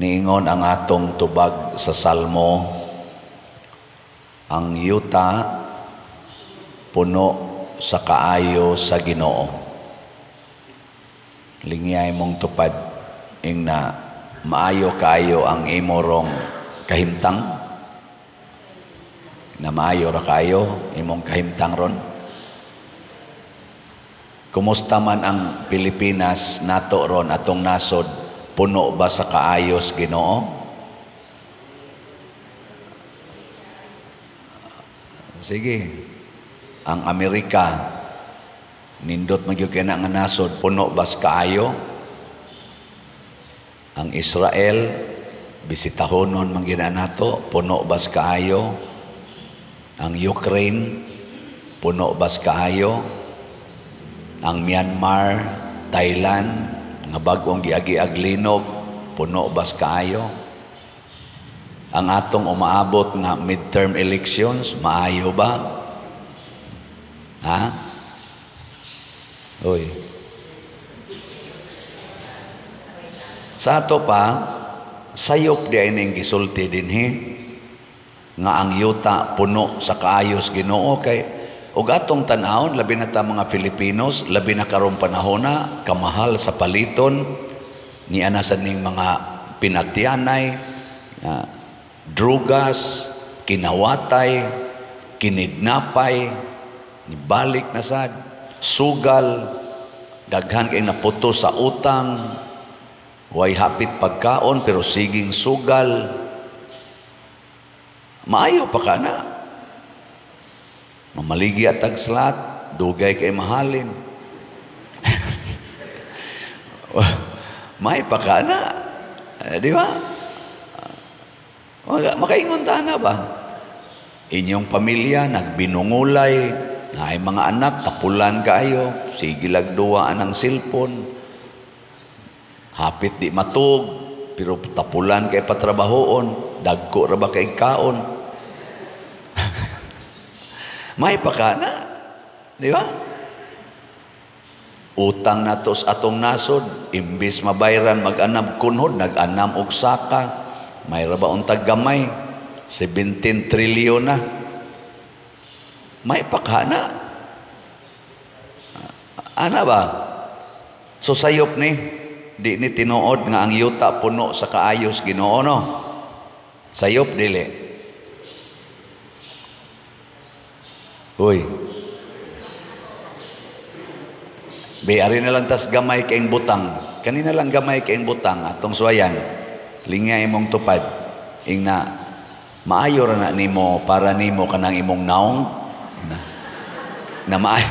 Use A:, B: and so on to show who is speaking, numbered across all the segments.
A: Niingon ang atong tubag sa Salmo, ang yuta puno sa kaayo sa Ginoo. Lingyay mong tupad ing na maayo kaayo ang imorong kahimtang, na maayo ra kaayo imong kahimtang ron. Kumusta man ang Pilipinas nato ron, atong nasod, puno ba sa kaayos Ginoo? Sige. Ang Amerika nindot man gyud kay na nga nasod, puno ba sa kaayo? Ang Israel bisitahonon man gyud nato, puno ba sa kaayo? Ang Ukraine puno ba sa kaayo? Ang Myanmar, Thailand nga bag-ong giagi-ag linog, puno ba sa kaayo? Ang atong umaabot nga midterm elections, maayo ba? Ha? Uy. Sa ato pa, sayop di ay ning gisulti dinhi nga ang yuta puno sa kaayos Ginoo kay ug atong tan-awon, labi na ta mga Filipinos, labi na karong panahona, kamahal sa paliton ni ana sa ning mga pinatyanay, drugas, kinawatay, kinidnapay, nibalik na sad, sugal, daghan kay naputo sa utang, way hapit pagkaon pero siging sugal. Maayo pa ka na. Mamaligi at tagsalat, dugay kay mahalin. May pa ka na. Di ba? Makaingon ta na ba? Inyong pamilya, nagbinungulay, na ay mga anak, tapulan kaayo, sige lagduwaan ang cellphone, hapit di matug, pero tapulan kay patrabahoon, dagko ra ba kay kaon? May pa ka na. Di ba? Utang nato sa atong nasod, imbis mabayran mag-anam kunhod, nag-anam og saka, may ra ba untag gamay, 17 trilyon na. May pa ka na. Ana ba? So sayop ni, di ni tinuod nga ang yuta puno sa kaayos Ginoo, no? Sayop dili. Uy. Be, ari na lang tas gamay kaing butang. Kanina lang gamay kaing butang atong suwayan. Lingya imong tupad. Ingna maayo ra na nimo para nimo kanang imong naong na, na maayo.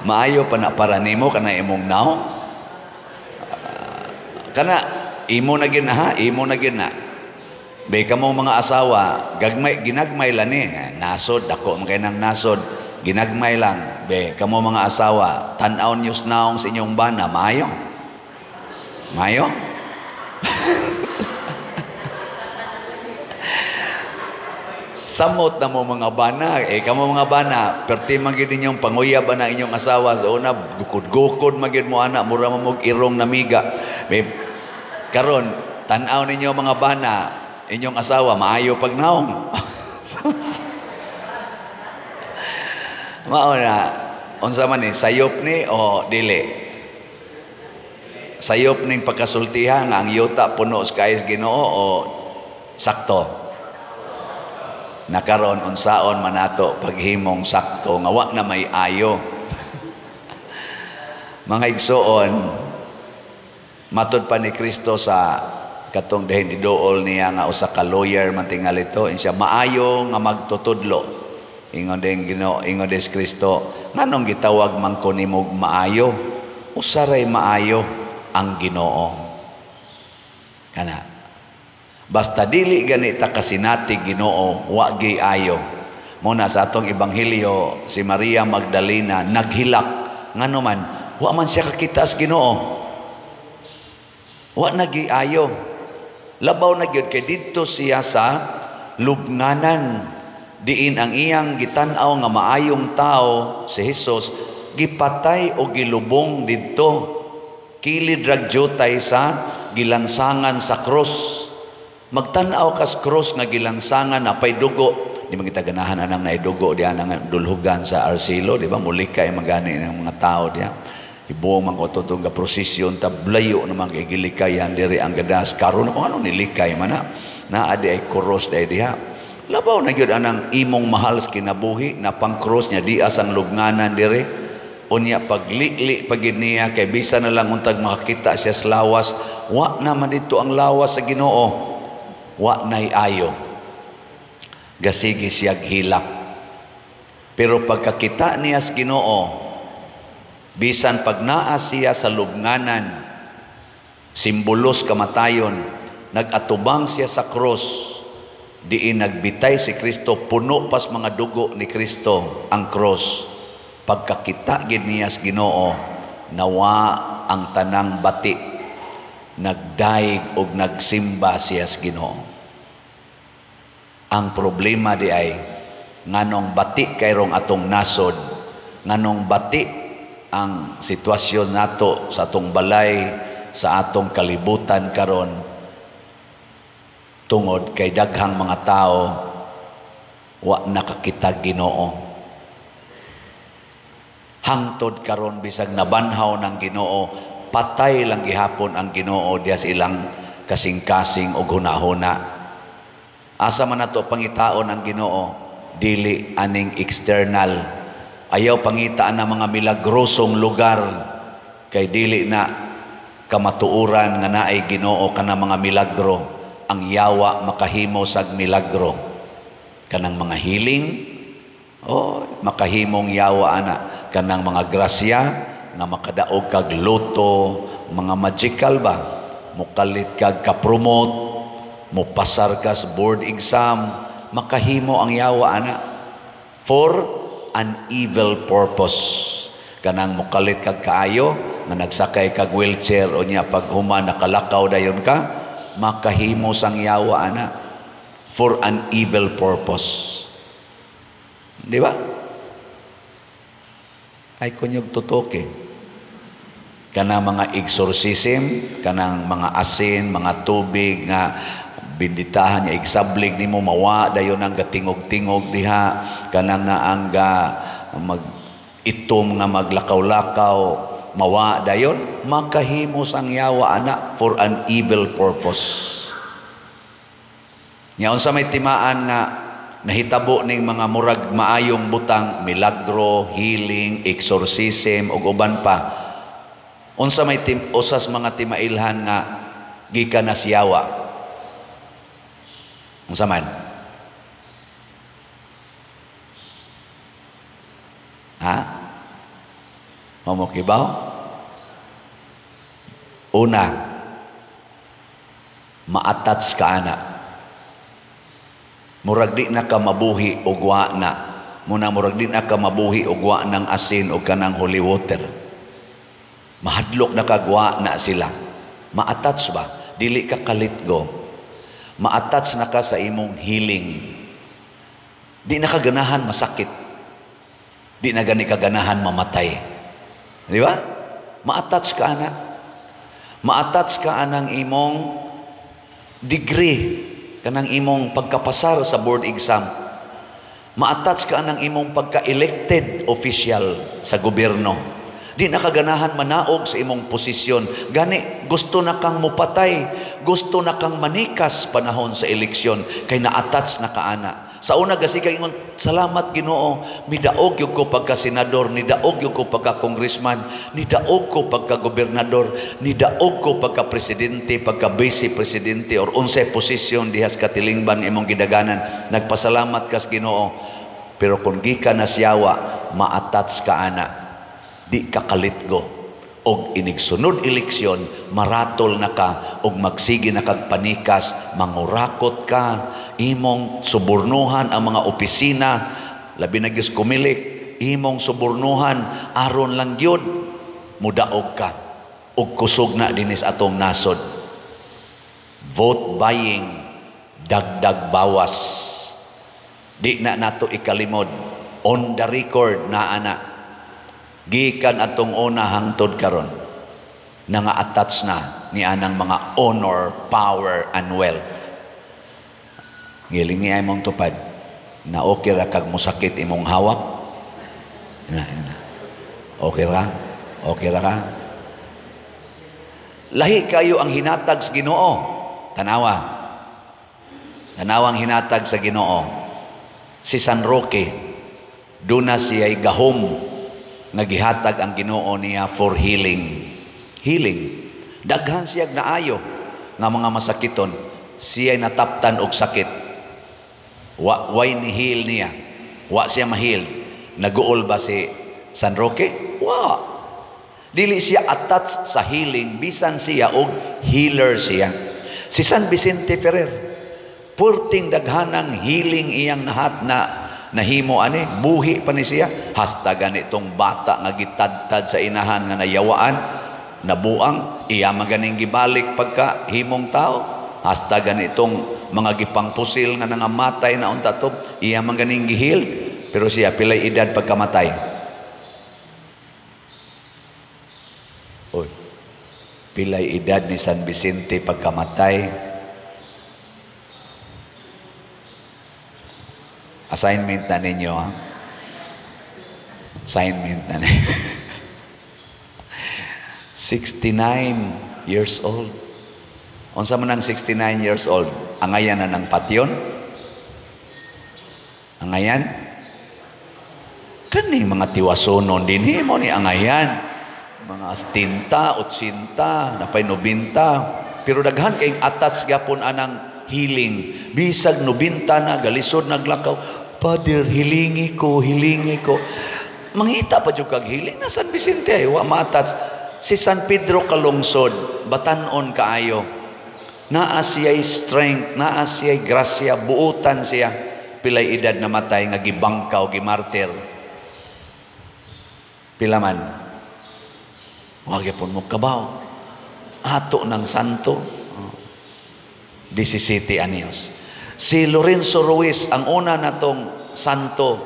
A: Maayo pa na para nimo kanang imong naong. Kana imo na gid ha, imo na gid na. Be kamo mga asawa, gagmay ginagmay lang ni nasod, dako man kay nang nasod, ginagmay lang. Be kamo mga asawa, tan-aw news naong sa inyong bana, maayo. Maayo? Samot na mo mga bana, eh kamo mga bana, perti man gyud inyong panguyab na inyong asawa sa una, gukod-gukod man gyud mo ana, mura man mog irong namiga. Be karon tan-aw ninyo mga bana, inyong asawa, maayo pag naong. Mao na, unsa man ni, sayop ni o dili? Sayop ning pagkasultihan nga ang yuta puno sa kaayos Ginoo o sakto? Nakaron unsaon man nato paghimong sakto nga wa na may ayo. Mga igsoon, matud pa ni Kristo sa katong dihin idool niya nga usa ka lawyer man tingali to, siya maayo nga magtutudlo. Ingon din Ginoo, ingon des Kristo, nganong gitawag man ko nimog maayo? Usa ray maayo ang Ginoo. Kana. Basta dili ganita kasinati Ginoo, wa gi ayo. Muna sa atong ebanghelyo, si Maria Magdalena naghilak ngano man wa man siya kakita sa Ginoo. Wa nagi ayo. Labaw na gyud kay didto siya sa lubnganan, diin ang iyang gitan-aw nga maayong tao si Jesus gipatay o gilubong didto kilid ra jutay sa gilansangan sa cross. Magtan-aw kas cross nga gilansangan napay dugo. Di man kita ganahan anang naidugo diha nang dulhugan sa Arcelo, di ba? Mulikay magani ng mga tao diha. Ibuong man ko itong prosesyon, tablayo naman kay gilikayan diri ang gadas. Karon kung ano nilikay man na. Naa di ay cross di diha. Labaw na gyud anang imong mahal sa kinabuhi na pang cross niya di asang lubnganan diri. Unya paglili pagid niya kay bisan na lang untag makakita siya sa lawas, wa naman dito ang lawas sa Ginoo. Wa nay ayo. Gasigi siya hilak. Pero pagkakita niya sa Ginoo, bisan pag naa siya sa lubnganan, simbolos kamatayon, nag-atubang siya sa cross, diin nagbitay si Kristo, puno pas mga dugo ni Kristo ang cross. Pagkakita gid niya sa Ginoo, nawa ang tanang bati, nagdaig og nagsimba siya sa Ginoo. Ang problema di ay nganong bati kayrong atong nasod, nganong bati ang sitwasyon nato sa atong balay, sa atong kalibutan karon, tungod kay daghang mga tao wa nakakita Ginoo. Hangtod karon bisag nabanhaw ng Ginoo, patay lang gihapon ang Ginoo diha sa ilang kasing-kasing og hunahuna. Asa man nato pangitaon ang Ginoo, dili aning external. Ayaw pangitaan ang mga milagrosong lugar kay dili na kamatuoran nga naay Ginoo kana mga milagro. Ang yawa makahimo sag milagro kanang mga healing, oh, makahimong yawa ana kanang mga grasya nga makadaog kag loto, mga magical ba, mukalit kag kapromote, mupasar ka sa board exam, makahimo ang yawa ana for an evil purpose. Kanang mukalit kag kaayo nga nagsakay kag wheelchair o niya pag human nakalakaw dayon ka, makahimo sang yawa ana for an evil purpose. Di ba? Ay kunyog tutoke. Kanang mga exorcism, kanang mga asin, mga tubig nga binditahan niya, igsablig nimo mawa dayon ang gatingog-tingog diha, kanang naang ga mag itom nga maglakaw-lakaw mawa dayon, makahimo sang yawa ana for an evil purpose. Nya unsa may timaan nga nahitabo ning mga murag maayong butang, milagro, healing, exorcism ug uban pa. Unsa may usas mga timailhan nga gikan na siyawa? Unsa man? Ha? Mamokibaw? Una, ma-attach ka ana. Murag di na ka mabuhi og wa na. Muna murag di na ka mabuhi og wa ng asin o kanang holy water. Mahadlok na kagwa na sila. Ma-attach ba? Dili ka kalitgo. Ma-attach na ka sa imong healing. Di na ka ganahan masakit. Di na gani ka ganahan mamatay. Di ba? Ma-attach ka ana. Ma-attach ka anang imong degree, kanang imong pagkapasar sa board exam. Ma-attach ka anang imong pagka-elected official sa gobyerno. Di na kaganahan manaog sa imong posisyon. Gani, gusto na kang mupatay, gusto na kang manikas panahon sa eleksyon, kay na-attach na kaana. Sa una gasi kay ingon, salamat Ginoo, midaog gyud ko pagka senador, nidaog gyud ko pagka congressman, nidaog ko pagka gobernador, nidaog ko pagka presidente, pagka vice presidente or unsay posisyon diha sa katilingban imong gidaganan. Nagpasalamat kas Ginoo. Pero kung gikan na siyawa, ma-attach ka ana. Di ka kalitgo. Og inigsunod eleksyon, maratol na ka og magsige na kag panikas, mangurakot ka, imong subornuhan ang mga opisina, labi na gyud kumilik, imong subornuhan aron lang gyud mudaog ka og kusog na dinis atong nasod. Vote buying, dagdag bawas. Di na nato ikalimod. On the record na ana. Gikan atong una hangtod karon, nanga-attach na ni anang mga honor, power, and wealth. Ngilingi ay mong tupad na okay ra kag musakit imong hawak. Na, na. Okay ra? Okay ra ka? Lahi kayo ang hinatag sa Ginoo. Tanawa. Tanawang hinatag sa Ginoo. Si San Roque, duna siya'y gahom nga gihatag ang Ginoo niya for healing. Healing. Daghan siya'g naayo nga mga masakiton. Siya'y nataptan og sakit. Wa way ni heal niya. Wa siya ma-heal. Naguol ba si San Roque? Wa. Dili siya attached sa healing, bisan siya og healer siya. Si San Vicente Ferrer, purting daghanang healing iyang nahat na nahimo ani, buhi pa ni siya. Hasta ganitong bata nga gitadtad sa inahan nga nayawaan, nabuang, iya maganing gibalik pagka himong tao. Hasta ganitong mga gipangpusil nga nangamatay na unta to, iya maganing gihil. Pero siya pilay edad pagkamatay. Oy, pilay edad ni San Vicente pagkamatay. Assignment na ninyo, ha? Assignment na ninyo. 69 years old. Unsa man ang 69 years old? Angayan na ng patyon? Angayan? Kani mga tiwasonon din mo ni angayan. Mga 70, 80, napay 90. Pero daghan kayong attached gapon anang healing. Bisag 90 na, galisod naglakaw. Father, hilingi ko, hilingi ko. Mangita pa jud kag healing na San Vicente ay wa ma-attach. Si San Pedro Kalungsod, batan-on kaayo. Naa siya'y strength, naa siya'y grasya, buotan siya. Pilay edad na matay nga gibangkaw, gimartir. Pila man? Wa gyapon mo kabaw. Ato ng santo. 17 anyos. Si Lorenzo Ruiz, ang una natong santo,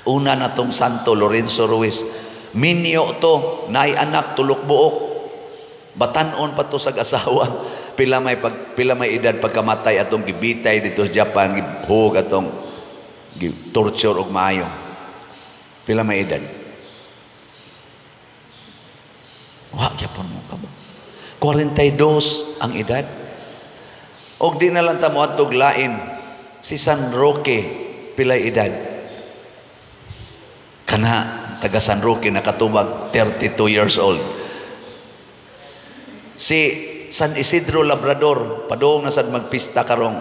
A: una natong santo, Lorenzo Ruiz. Minyo to, naay anak, tulok buok. Batan-on pa to sa asawa. Pila may edad pagkamatay atong gibitay dito sa Japan, gihug atong torture og maayo. Pila may edad? Wa gyapon mo ka ba? 42 ang edad. Og di na lang ta moadtog lain. Si San Roque pilay edad? Kana taga San Roque nakatubag 32 years old. Si San Isidro Labrador, padung na sad magpista karong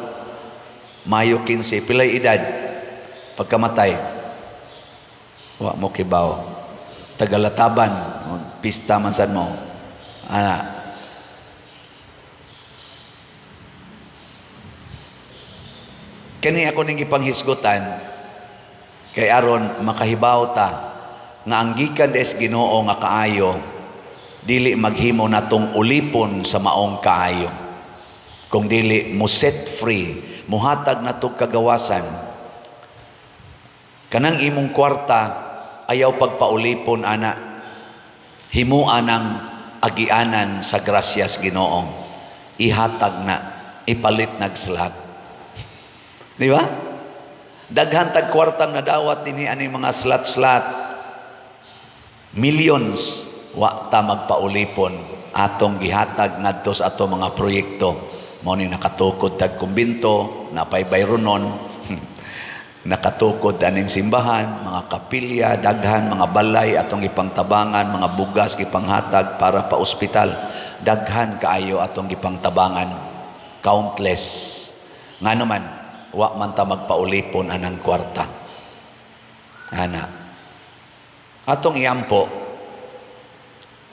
A: Mayo 15, pilay edad pagkamatay? Wa mo kibaw. Tagalataban, pista man sad mo. Ana. Kani ako ning gipanghisgutan kay aron makahibaw ta nga ang gikan des Ginoo nga kaayo dili maghimo natong ulipon sa maong kaayo, kung dili mo set free, muhatag natong kagawasan. Kanang imong kwarta ayaw pagpaulipon ana, himua ng agianan sa grasyas Ginoo, ihatag na, ipalit nagslot. Di ba? Daghan tag kwartang nadawat dinhi ani mga slot-slot. Millions wa ta magpaulipon atong gihatag ngadto sa ato mga proyekto. Mao ni nakatukod tag kumbinto, napay bayronon, nakatukod aning simbahan, mga kapilya, daghan mga balay atong gipangtabangan, mga bugas gipanghatag para pa ospital. Daghan kaayo atong gipangtabangan, countless. Ngano man wa man ta magpaulipon anang kwarta. Ana. Atong iampo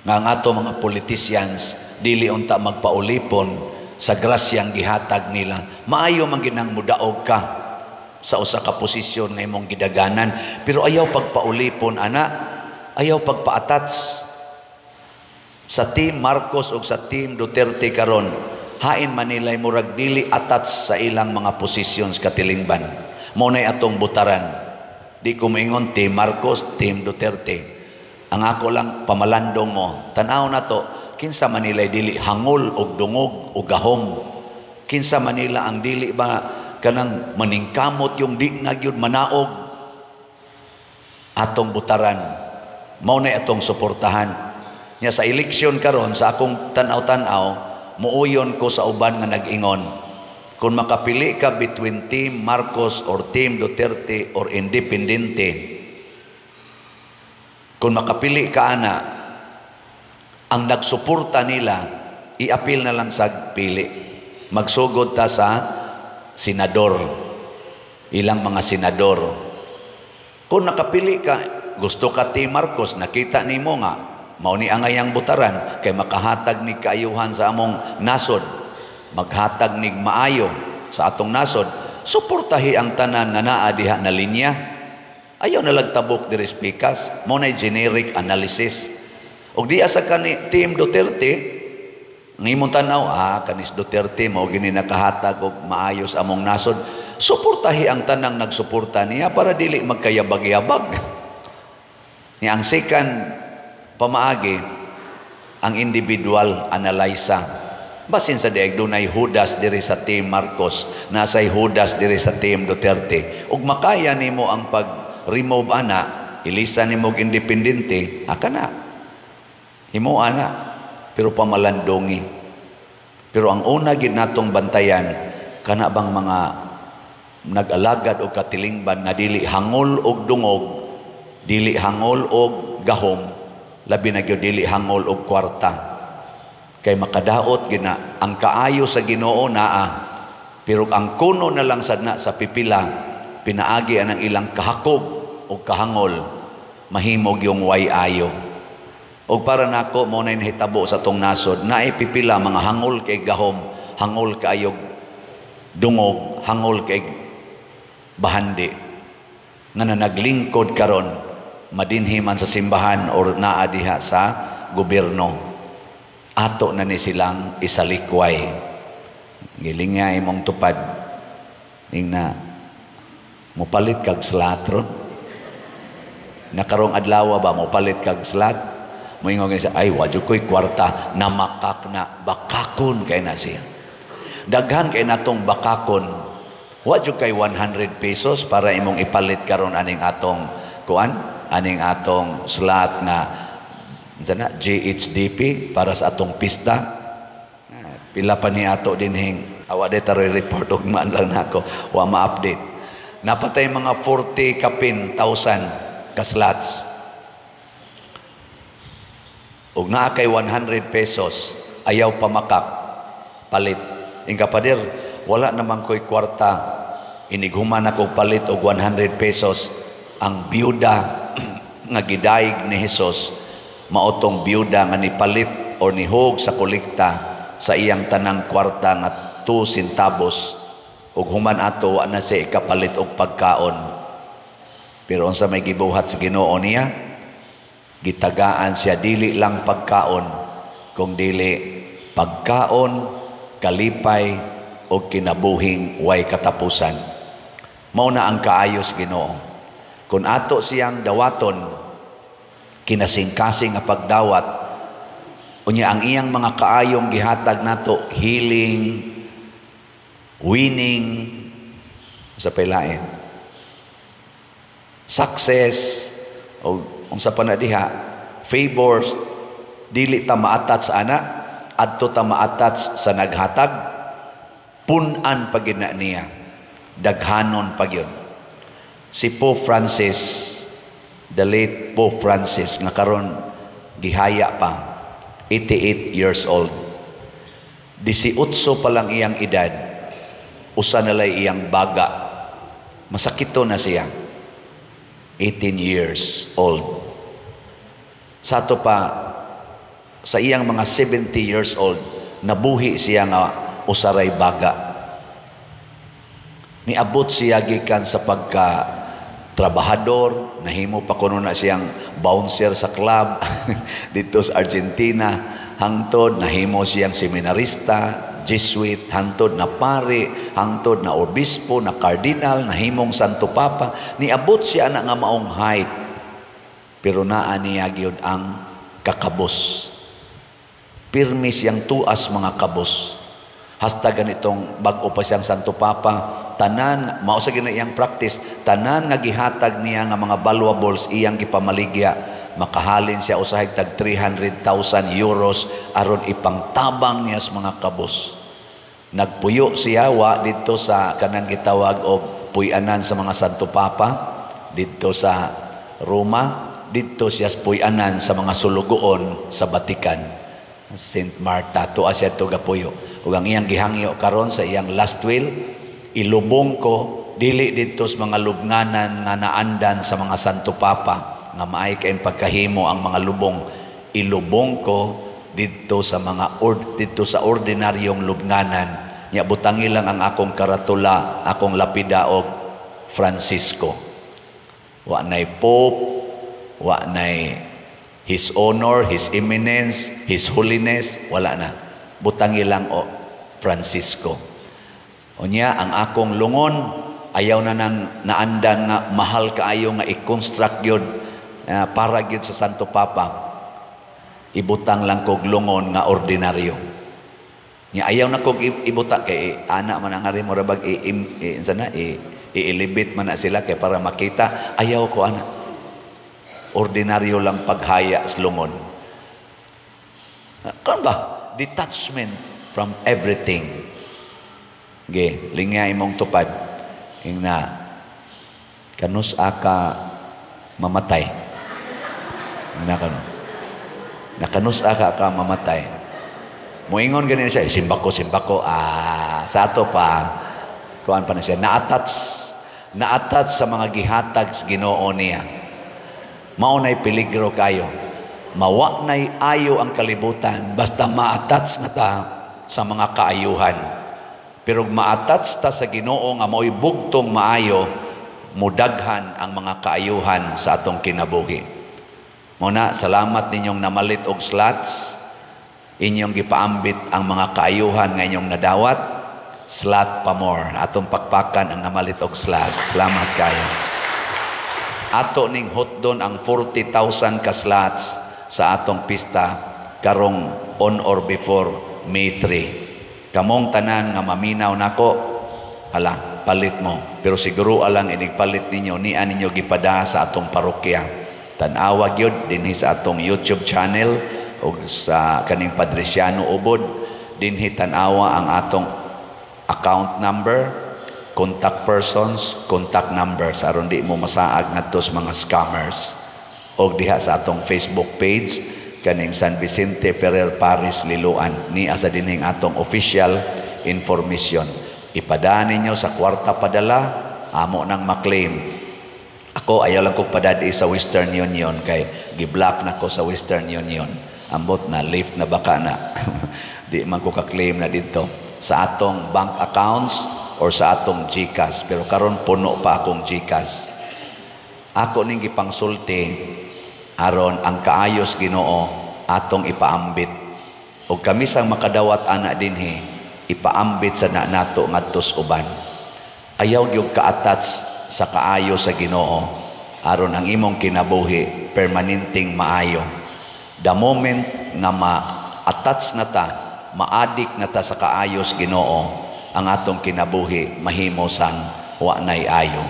A: nga ang ato mga politicians dili unta magpaulipon sa grasyang gihatag nila. Maayo man ginang mudaog ka sa usa ka posisyon nga imong gidaganan, pero ayaw pagpaulipon ana, ayaw pagpa-attach sa team Marcos o sa team Duterte karon. Hain Manilay murag dili attach sa ilang mga positions katilingban. Mao nay atong butaran. Di ko moingon team Marcos, team Duterte. Ang ako lang pamalandong mo. Tan-aw na to, Kinsa man nila dili hangol og dungog og gahom? Kinsa man nila ang dili ba kanang maningkamot yung di na gyud manaog? Atong butaran, mao na atong suportahan. Nya sa eleksyon karon, sa akong tan-aw-tan-aw, muuyon ko sa uban nga nag-ingon, kung makapili ka between Team Marcos or Team Duterte or independente, kung makapili ka ana, ang nagsuporta nila, iapil na lang sa pili. Magsugod ta sa senador, ilang mga senador. Kung nakapili ka, gusto ka Team Marcos, nakita nimo nga mao ni angayang butaran kay makahatag ni kaayuhan sa among nasod, maghatag nig maayo sa atong nasod, suportahi ang tanan nga naa diha na linya. Ayaw na lagtabok diri pikas. Mao nay generic analysis. Og di asa kani Team Duterte, ang imong tan-aw, kanis Duterte mao gini nakahatag og maayo sa among nasod, suportahi ang tanang nagsuporta niya para dili magkayabag-yabag. Ni ang second pamaagi, ang individual analysa. Basin sa diag dunay Judas diri sa Team Marcos, nasay Judas diri sa Team Duterte. Ug makaya nimo ang pag-remove ana, ilisa nimo og independente, aka na. Himo ana, pero pamalandongi. Pero ang una gid natong bantayan, kana bang mga nag-alagad og katilingban nga dili hangol og dungog, dili hangol og gahom, labi na gyud dili hangol og kwarta. Kay makadaot gina ang kaayo sa Ginoo naa, pero ang kuno na lang sad na sa pipila pinaagi anang ilang kahakog o kahangol, mahimog yung way ayo. Og para nako, mo na nahitabo sa tong nasod, naay pipila mga hangol kay gahom, hangol kaayog dungog, hangol kay bahandi, nga na naglingkod karon madinhi man sa simbahan or naa diha sa gobyerno. Ato na ni silang isalikway. Giling nga imong tupad, ingna mopalit kag slot ron. Nakarong adlaw ba mopalit kag slot? Moingon siya, "Ay, wa jud ko'y kwarta," namakak na, bakakon kay na siya. Daghan kay natong bakakon. Wa jud kay 100 pesos para imong ipalit karon aning atong kuan, aning atong slot nga unsa na GHDP para sa atong pista. Pila pa ni ato dinhing awa de taroy report og man lang nako, wa ma-update. Napatay mga 40 kapin thousand ka slots. Og naa kay 100 pesos, ayaw pamakak, palit. Ingka, "Pader, wala naman ko'y kwarta, inighuman ako palit og 100 pesos." Ang byuda nga gidayeg ni Hesus maotong byuda nga nipalit o nihog sa kolekta sa iyang tanang kwarta nga 2 centavos, ug human ato wa na siya ikapalit og pagkaon. Pero unsa may gibuhat sa Ginoo niya? Gitagaan siya dili lang pagkaon, kung dili pagkaon, kalipay o kinabuhing way katapusan. Mao na ang kaayos Ginoo. Kung ato siyang dawaton, kinasingkasing nga pagdawat, unya ang iyang mga kaayong gihatag nato, healing, winning, sa pailain, success, o unsa pa na diha, favors, dili ta maatat sa ana, adto ta maatat sa naghatag, pun-an pa gid na niya, daghanon pa gyud. Si Pope Francis, the late Pope Francis, nga karon gihaya pa, 88 years old. 18 pa lang iyang edad, usa na lay iyang baga. Masakito na siya. 18 years old. Sa ato pa, sa iyang mga 70 years old, nabuhi siya nga usaray baga. Niabot siya gikan sa pagka trabahador, nahimo pa kuno na siyang bouncer sa club dito sa Argentina, hangtod nahimo siyang seminarista, Jesuit, hangtod na pare, hangtod na obispo, na cardinal, nahimong Santo Papa. Niabot siya na nga maong height. Pero naa niya gyud ang kakabos. Pirmi siyang tuas mga kabos. Hasta ganitong bag-o pa siyang Santo Papa, tanan, mao sa gina iyang practice, tanan nga gihatag niya nga mga valuables iyang gipamaligya. Makahalin siya usahay tag €300,000 aron ipangtabang niya sa mga kabos. Nagpuyo siya wa didto sa kanang gitawag og puy-anan sa mga Santo Papa didto sa Roma, didto siya sa puy-anan sa mga sulugoon sa Vatican. Saint Martha, tuwa siya to gapuyo. Ug ang iyang gihangyo karon sa iyang last will, ilubong ko dili didto sa mga lubnganan nga naandan sa mga Santo Papa nga maay kay pagkahimo ang mga lubong, ilubong ko didto sa ordinaryong lubnganan. Nya butangi lang ang akong karatula, akong lapida og Francisco. Wa nay Pope, wa nay His Honor, His Eminence, His Holiness, wala na. Butangi lang o Francisco. Unya ang akong lungon ayaw na nang naandan nga mahal kaayo nga i-construct gyud para gyud sa Santo Papa. Ibutang lang kog lungon nga ordinaryo. Nya ayaw na kog ibuta kay ana man ang ari mura bag i, i, sana i-elevate man na sila kay para makita, ayaw ko ana. Ordinaryo lang paghaya sa lungon. Kan ba? Detachment from everything. Ge, lingya imong tupad. Ingna, kanus aka mamatay. Ingna kano. Nakanus aka ka mamatay. Moingon ganin siya, simbako, simbako. Ah, sa ato pa, kuan pa na siya, na-attach sa mga gihatag sa Ginoo niya. Mao na'y peligro kayo. Mawa na'y ayo ang kalibutan, basta ma-attach na ta sa mga kaayuhan. Pero ma-attach ta sa Ginoo nga mao'y bugtong maayo, mudaghan ang mga kaayuhan sa atong kinabuhi. Muna, salamat ninyong namalit og slots, inyong gipaambit ang mga kaayuhan nga inyong nadawat, slot pa more. Atong pakpakan ang namalit og slot. Salamat kayo. Ato ning hotdon ang 40,000 ka slots sa atong pista karong on or before May 3. Kamong tanan nga maminaw nako, hala, palit mo. Pero siguro alang inig palit ninyo, niya ninyo gipada sa atong parokya. Tan-awa gyud dinhi sa atong YouTube channel o sa kaning Padriciano Ubod, dinhi tan-awa ang atong account number, contact persons, contact numbers aron di mo masaag ngadto sa mga scammers. Og diha sa atong Facebook page kaning San Vicente Ferrer Parish Liloan, ni asa dinhing atong official information. Ipadaan ninyo sa kwarta padala, amo nang maklaim. Ako ayaw lang kong padadi sa Western Union kay gi-block na ko sa Western Union. Ambot na lift na baka na. Di man ko ka-claim na dito sa atong bank accounts or sa atong GCash. Pero karon puno pa akong GCash. Ako ning gipangsulti aron ang kaayos Ginoo atong ipaambit. Og kami sang makadawat ana dinhi, ipaambit sa na nato ngadto sa uban. Ayaw gyud ka-attach sa kaayo sa Ginoo aron ang imong kinabuhi permanenteng maayo. The moment nga ma-attach na ta, ma-addict na ta sa kaayos Ginoo, ang atong kinabuhi mahimo sang wa nay ayo.